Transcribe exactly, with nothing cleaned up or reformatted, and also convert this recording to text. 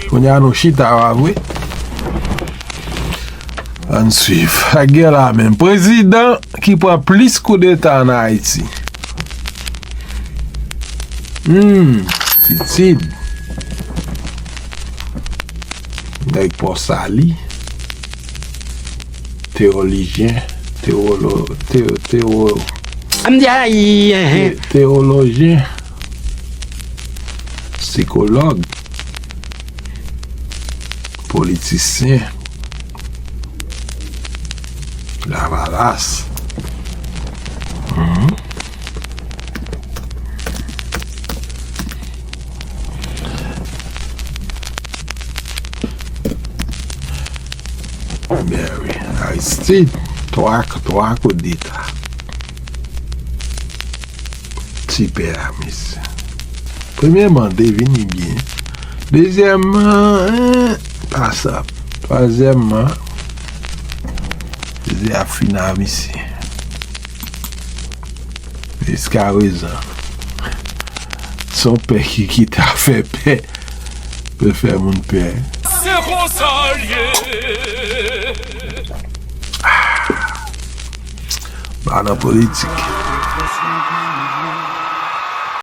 Kounye a nou chita, pa vre? Ann swiv. Sa k gen la menm? Prezidan ki pran plis koudeta ann Ayiti. Hmm, Titid. Nèg Pòsali. Teyolijyen, teyolo-, te-, teyo-, M D I, hein. Te-, teyolojyen, sikològ, politisyen, Lavalas. Mhm. Berry, Aristide, twa, twa koudeta. Ti pè a, mesye. Premyèman, devini byen. Dezyèmman, en, pa sa. Twazyèmman, se ap fin a misye. Jiskarezan, se yon pè ki kite afè pè, pou fè moun pè. Se konsa l ye. Pa nan politik.